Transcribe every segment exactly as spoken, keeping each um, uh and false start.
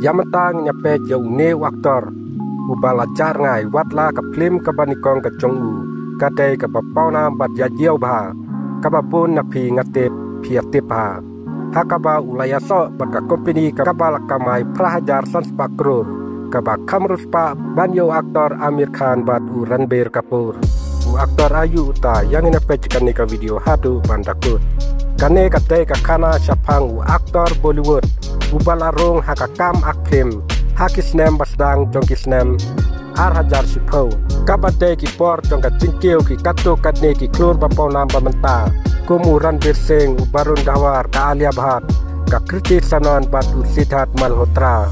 Ka mynta ngin ïa peit ïa une u actor uba la jar rngai wat la ka phlim kaba nyngkong ka jong u ka dei kaba pawnam bad ïaid ïew bha, kaba bun na phi nga tip phi ïa tip bha. Ha kaba u la ïasoh bad ka company kaba la kamai phra hajar san spah klur, kaba kham riewspah ban ïa u actor Aamir Khan bad u Ranbir Kapoor. U actor aïu uta, ïa ngin ïa peit kane ka video haduh ban da kut. Kane ka dei ka khana shaphang u actor Bollywood uba la rung ha ka kam act phlim ha ki snem ba sdang jong ki snem ar hajar shiphew, kaba dei ki por jong ka jingkiew ki katto katne ki klur ba pawnam ba mynta, kum u Ranveer Singh, u Varun Dhawan, ka Alia Bhatt, ka Kriti Sanon bad u Sidharth Malhotra.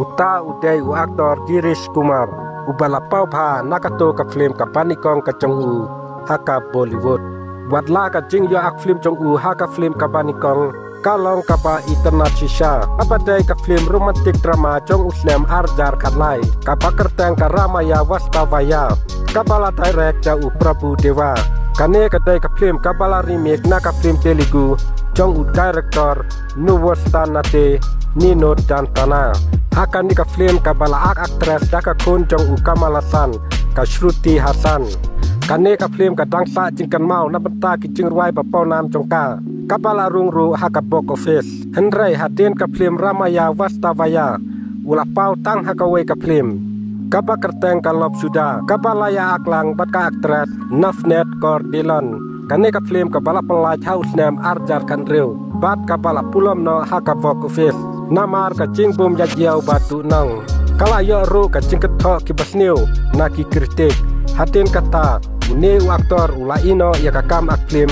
Uta u dei u actor Girish Kumar uba la paw bha na katto ka phlim kaba nyngkong ka jong u ha ka Bollywood. Wat la ka jingïoh act phlim jong u ha ka phlim kaba nyngkong ka long kaba Itna Shisha, kaba dei ka phlim romantic drama jong u snem ar hajar khatlai, kaba kyrteng ka Ramaiya Vastavaiya, kaba la direct da u Prabhu Deva. Kane ka dei ka phlim kaba la remake na ka phlim Telugu jong u director Nuwuwasanthanathe Neenodanthana. Ha kane ka phlim kaba la act actress da ka khun jong u Kamal Haasan, ka Shruti Haasan. Kane ka phlim ka dang sah jingkynmaw na bynta ki jingrwai ba pawnam jong ka, kaba la rung ruh ha ka box office. Hynrei hadien ka phlim Ramaiya Vastavaiya u la paw tang ha kawei ka phlim kaba kyrteng ka Love Sudha, kaba la ïa act lang bad ka actress Navneet Kaur Dhillon. Kane ka phlim kaba la pyllait ha u snem ar hajar khathynriew bad kaba la pulom noh ha ka box office namar ka jingbym ïaid ïew bad duhnong. Ka la ïoh ruh ka jingkynthoh kiba sniew na ki kritik. Hadien kata une u actor u la ïehnoh ïa ka kam act phlim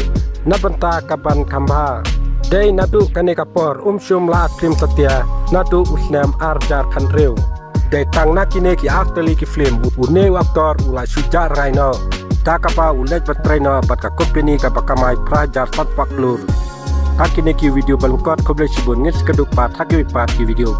na bynta ka ban kham bha. Dei naduh kane ka por um shym la act phlim satia naduh u snem ar hajar khathynriew. Dei tang na kine ki ar tylli ki phlim une u actor u la shu jah rngai noh, da kaba u leit ban trei noh bad ka company kaba kamai phra hajar san spah klur. Ha kine ki video ba lyngkot, khublei shibun, ngin sa ïakynduh pat ha kiwei pat ki video.